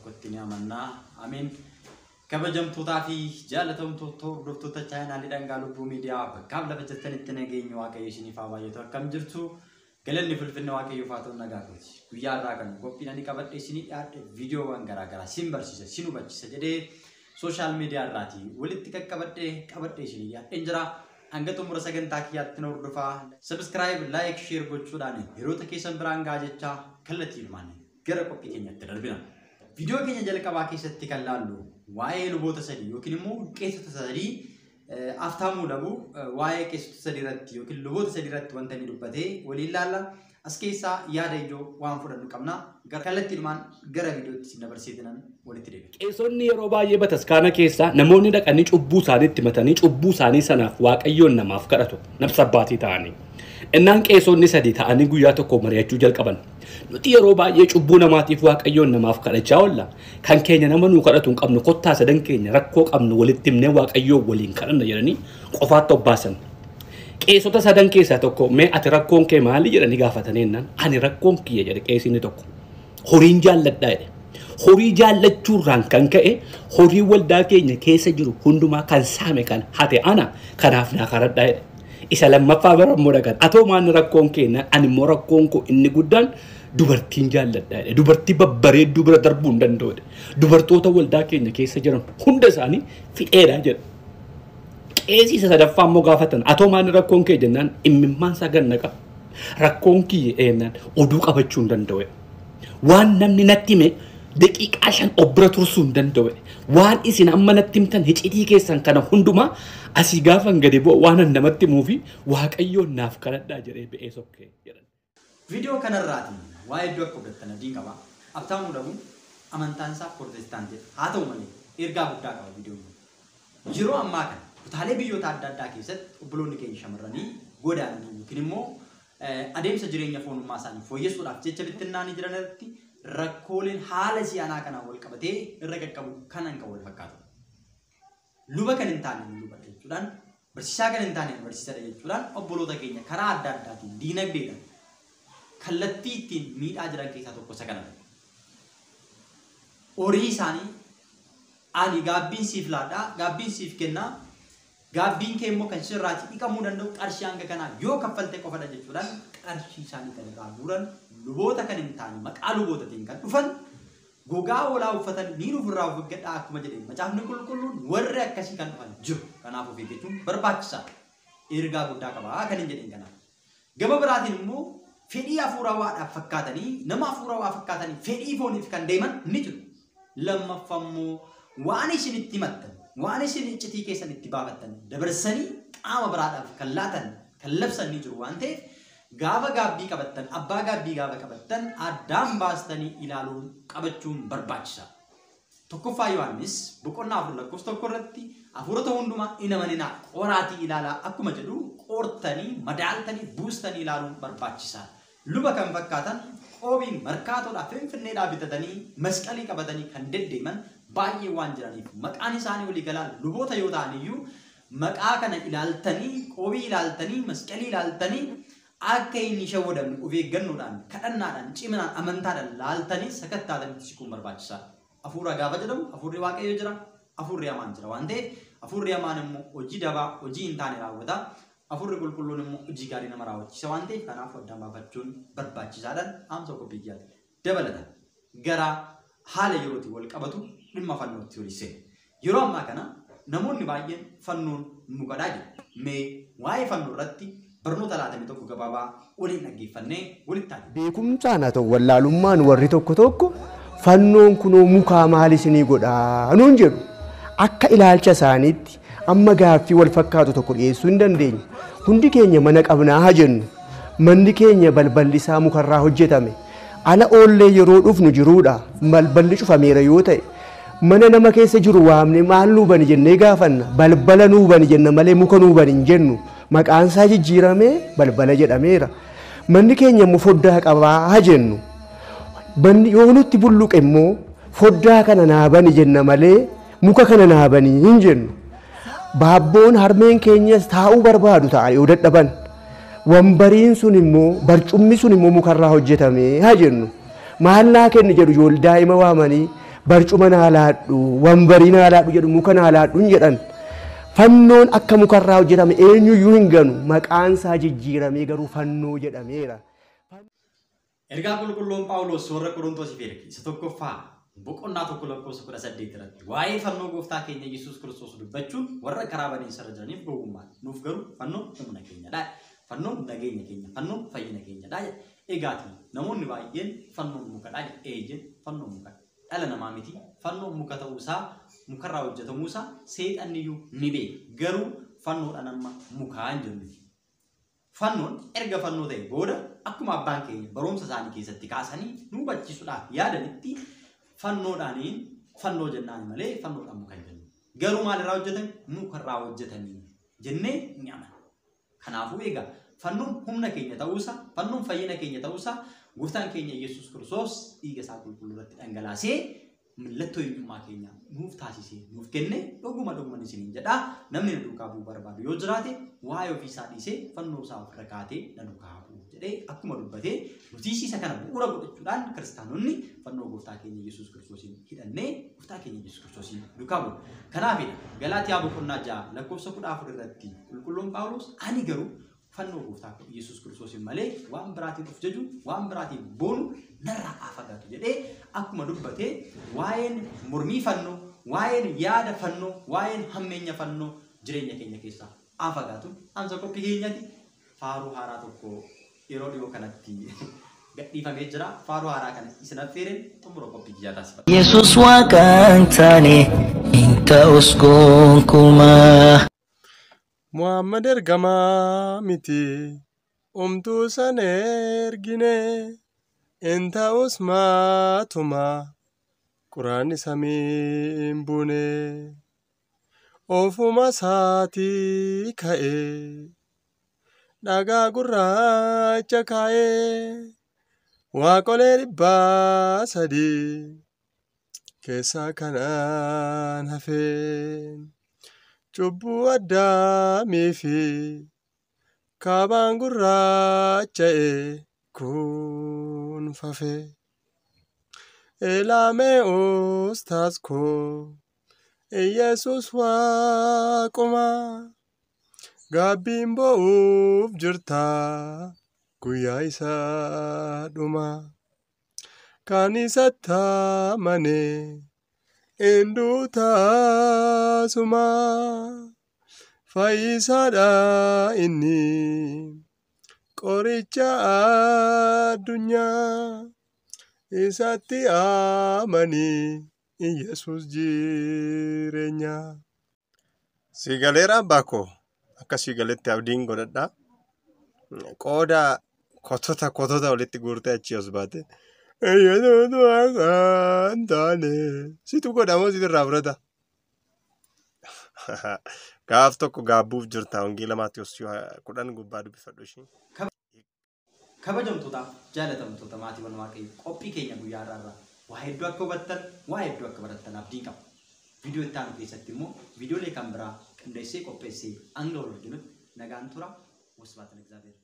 Tokkotti ni amannaa. Ameen. Kabajamtootaa fi jaalatamtoota hordoftoota chaanaalii Dhangaa Lubbuu Miidiyaa bakkaaf lafa jirtanitti nageenyi Waaqayyo isiniif haa baay'atu. Akkam jirtu? Galanni fulfinna Waaqayyoof haa ta'u, nagaa kooti. Guyyaa irraa kan qophiin ani qabadhe isinii dhiyaadhe viidiyoowwan garaagaraa sin barsiisa, sin hubachiisa jedhee social media irraatii walitti qaqqabadhe qabadhe isinii dhiyaadheen jira. Hanga xumura sagantaa kiyyaatti na hordofaa. Subscribe, like, share gochuudhaan hiriyoota keessan biraan gahaa jechaa kallattii hirmaanne gara qophii keenyatti darbina. Viidiyoo keenya jalqabaa keessatti kan laallu waa'ee luboota sadii yookiin immoo qeessota sadii Aftaamuu Labuu waa'ee qeessota sadii irratti yookiin luboota sadii irratti wanta inni dubbatee waliin laalla. As keessaa yaada ijoo waan fudhannu qabna. Kallattiidhumaan gara viidiyootti isin dabarseetinan walitti deebi'a. Qeessonni yeroo baay'ee bataskaana keessaa namoonni dhaqanii cubbuu isaanii itti matanii cubbuu isaanii sanaaf Waaqayyoon namaaf kadhatu, nafsa abbaatii ta'anii. Innaan qeessonni sadii ta'anii guyyaa tokko mari'achuu jalqaban. Nuti yeroo baay'ee cubbuu namaatiif Waaqayyoon namaaf kadhachaa oolla. Kan keenya nama nuu kadhatu hin qabnu, kottaa sadan keenya rakkoo qabnu walitti himnee Waaqayyoon waliin kadhanna jedhanii qofaatti obbaasan. Qeessota sadan keessaa tokko, mee ati rakkoon kee maali jedhanii gaafatanii jennaan, ani rakkoon kiyya jedhe qeessinni tokko. Horiin jaalladhaa jedhe. Horii jaallachuurraan kan ka'e horii waldaa keenya keessa jiru hundumaa kan saame kan hate ana, kanaaf naa kadhadhaa jedhe. Isa lammaffaa bira immoo dhaqan. Atoo maanni rakkoon kee? Ani immoo rakkoon koo inni guddaan dubartiin jaalladhaa jedhe. Dubartii babbareedduu bira darbuu hin danda'u jedhe. Dubartoota waldaa keenya keessa jiran hunda isaanii fixeedha jedhe. Qeesii isa sadaffaa immoo gaafatan. Atoo maanni rakkoon kee jennaan immimmaan isaa gad naqa. Rakkoon kiyya jennaan oduu qabachuu hin danda'u. Waan namni natti hime daqiiqaa 5 of bira tursuu hin danda'u. Waan isin amma natti himtan hicitii keessan kana hundumaa asii gaafan gadi bu'a waan an namatti himuu fi Waaqayyoon naaf kadhadhaa jedhee ba'ee sokkee jedhan. Viidiyoo kanarraatiin waa'ee iddoo akka hubattan abdiin qaba. Abtaamuu Labuun amantaan isaa Pirootestaantiidha. Haa ta'u malee ergaa guddaa qaba viidiyoon kun. Yeroo ammaa kana kutaalee biyyoota adda addaa keessatti obboloonni keenya shamarranii godaananii yookiin immoo adeemsa jireenya foonummaa isaanii fooyyessuudhaaf jecha bittinnaanii jiran irratti rakkooleen haala si'anaa kanaan wal qabatee irra qaqqabu kanan kan wal fakkaatu. Luba kan hin taane luba jechuudhaan, barsiisaa kan hin taane barsiisadha jechuudhaan obboloota keenya karaa adda addaatiin diinagdeedhaan kallattii ittiin miidhaa jiran keessaa tokko isa kanadha. Horii isaanii ani gaabbiin siif laadhaa, gaabbiin siif kennaa, gaabbiin kee immoo kan sirraatii dhiqamuu danda'u qarshii hanga kanaa yoo kaffalte qofadha jechuudhaan qarshii isaanii kan irraa guuran luboota kan hin taane maqaa lubootaatiin kan dhufan gogaa hoolaa uffatan ni ofirraa of eeggadhaa akkuma jedhe macaafni qulqulluun warri akkasii kan dhufan jiru. Kanaaf of eeggachuun barbaachisaadha. Ergaa guddaa qaba kan hin jedhin kanaaf. Gama biraatiin immoo fedhii hafuurawaadhaaf fakkaatanii nama hafuurawaa fakkaatanii fedhii fooniif kan deeman ni jiru. Lammaffaa immoo waan isin itti himattan, waan isin iccitii keessan itti baafattan dabarsanii qaama biraadhaaf kan laatan, kan labsan ni jiru waan ta'eef gaafa gaabbii qabattan, abbaa gaabbii gaafa qabattan addaan baastanii ilaaluun qabachuun barbaachisaadha. Tokkoffaa Yohaannis boqonnaa 4 lakkoofsa 1 irratti hafuurota hundumaa hin amaninaa qoraatii ilaalaa akkuma jedhu qortanii madaaltanii buustanii ilaaluun barbaachisaadha. Luba kan fakkaatan qoobii markaatoodhaa finfinneedhaa bitatanii masqalii qabatanii kan deddeeman baay'ee waan jiraniif maqaan isaanii walii galaan luboota yoo ta'an iyyuu maqaa kana ilaaltanii qoobii ilaaltanii masqalii ilaaltanii akka inni shawwadamne of eeggannoodhaan kadhannaadhaan ciminaan amantaadhaan laaltanii sakattaatanitti siquun barbaachisaadha. Hafuura gaafa jedhamu hafuurri Waaqayyoo jira, hafuurri hamaan jira waan ta'eef hafuurri hamaan immoo hojii dabaa, hojii hin taane raawwata. Hafuurri qulqulluun immoo hojii gaarii nama raawwachiisa waan ta'eef kanaaf addaan baafachuun barbaachisaadhaan dhaamsa qophii kiyyaati. Dabalata gara haala yerootiin wal qabatu dhimma fannootti olii seena. Yeroo ammaa kana namoonni baay'een fannoon mukadhaa jiru. Mee waa'ee fannoo irratti barnoota laatamii tokko gabaabaa waliin dhaggeeffannee walitti taane. Beekumsaan haa ta'u wallaalummaan warri tokko tokko fannoon kunoo mukaa maal isinii godhaa nuun jedhu. Akka ilaalcha isaaniitti amma gaaffii wal fakkaatu tokko dhiyeessuu hin dandeenye. Hundi keenya mana qabnaa haa jennu. Manni keenya balballi isaa mukarraa hojjetame. Ala oollee yeroo dhufnu jiruudha. Balballi cufameera yoo ta'e mana nama keessa jiru waamne maal nuu bani jennee gaafanna. Balbala nuu bani jenna malee muka nuu bani hin jennu. Maqaan isaa jijjiiramee balbala jedhameera. Manni keenya immoo foddaa qabaa haa jennu. Manni yoo nutti bulluqe immoo foddaa kana naa bani jenna malee muka kana naa bani hin jennu. Baabboon harmeen keenyas taa'uu barbaadu ta'a yoo dadhaban. Wambariin sun immoo barcummi sun immoo mukarraa hojjetame haa jennu. Maal naa kenni jedhu ijoollee daa'ima waamanii Barcuma naa laadhu, wambarii naa laadhu jedhu, muka naa laadhu hin jedhan. Fannoon akka mukarraa hojjetame eenyuyyuu hin ganu. Maqaan isaa jijjiiramee garuu fannoo jedhameera. Ergaa qulqulluun Phaawulos warra Qorontosiif erge isa tokkoffaa boqonnaa 1 lakkoofsa 18 irratti waa'ee fannoo gooftaa keenya Yesuus Kiristoos dubbachuun warra karaa badiinsa irra jiraniif gowwummaadha. Nuuf garuu fannoon humna keenyadha. Fannoon nageenya keenya, fannoon fayyina keenyadha. Egaati namoonni baay'een fannoon mukadha. Eeyyeen fannoon mukadha. Dhala namaa miti fannoon muka ta'uusaa mukarraa hojjetamuusaa seexanniyyuu ni beeka. Garuu fannoodhaan amma mukaa hin jennu. Fannoon erga fannoo ta'e booda akkuma abbaan keenya barumsa isaanii keessatti kaasanii nu hubachiisuudhaaf yaadanitti fannoodhaaniin fannoo jennaan malee fannoodhaan muka hin jennu. Garuu maalirraa hojjetame? Mukarraa hojjetamee jennee ni amanna. Kanaafuu egaa fannoon humna keenya ta'uusaa, fannoon fayyina keenya ta'uusaa gooftaan keenya Yesuus Kiristoos dhiiga isaa qulqulluu irratti dhangalaasee mallattoo eenyummaa keenya nuuf taasisee nuuf kenne dhuguma dhuguman isiniin jedhaa. Namni na duukaa bu'uu barbaadu yoo jiraate waa'ee ofii isaa dhiisee fannoo isaa ofirra kaatee na duukaa bu'u jedhee akkuma dubbatee nuti isa kana bu'uura godhachuudhaan kiristaanonni fannoo gooftaa keenya Yesuus Kiristoosiin hidhannee gooftaa keenya Yesuus Kiristoosiin duukaa bu'u. Kanaafidha Galaatiyaa boqonnaa 6 lakkoofsa 14 irratti qulqulluun Phaawulos ani garuu fannoo gooftaa Yesuus Kiristoosiin malee waan biraatiin of jaju waan biraatiin boonu narraa haa fagaatu jedhee akkuma dubbatee waa'een mormii fannoo, waa'een yaada fannoo, waa'een hammeenya fannoo jireenya keenya keessaa haa fagaatu. Ansa qophii keenyatti faaruu haaraa tokko yeroo dhiyoo kanatti gadhiifamee jira. Faaruu haaraa kana isin affeereen xumura qophii kiyyaa taasifadha. Yesus waaqaan taane hin ta'us gonkumaa. Muhammad ergamaa miti, umtuu san ergine, hin ta'us maatuma, quraanni samii hin buune. Ofuma isaatii ka'e, dhagaa gurraacha kaa'ee, waaqolee 300 keessaa kanaan hafee. Cubbuu addaamii fi kaabaan gurraacha'e kun fafe. Ilaamee ustaas koo Iyesuus waaquma gaabbiin bo'uuf jirta guyyaa isaa dhuma. Kan isatti amane hinduu taasuma fayyisaadha inni qoricha addunyaa isatti amanii Iyesuus jireenya. Siigaleera abbaa koo akka siigaletti abdiin godhadhaa. Qooda kotota kotota walitti guurtee achii os baate. Iyesuus waaqaan taane situ godhamoo situ irraa fudhata. Gaaf tokko gaabbuuf jirta wangeela Maatiyus 10 gubbaa dubbifadhu ishii. Kabajamtootaaf jaalatamtoota maatiiwwan Waaqayyoo qophii keenya guyyaa har'aarraa waa hedduu akka hubattan waa hedduu akka barattan abdiin qaba. Viidiyoo itti aanu keessatti immoo viidiyoolee kan biraa qindeessee qopheessee hanga wal arginutti nagaan tura. Wasbaatan Egzaabeer.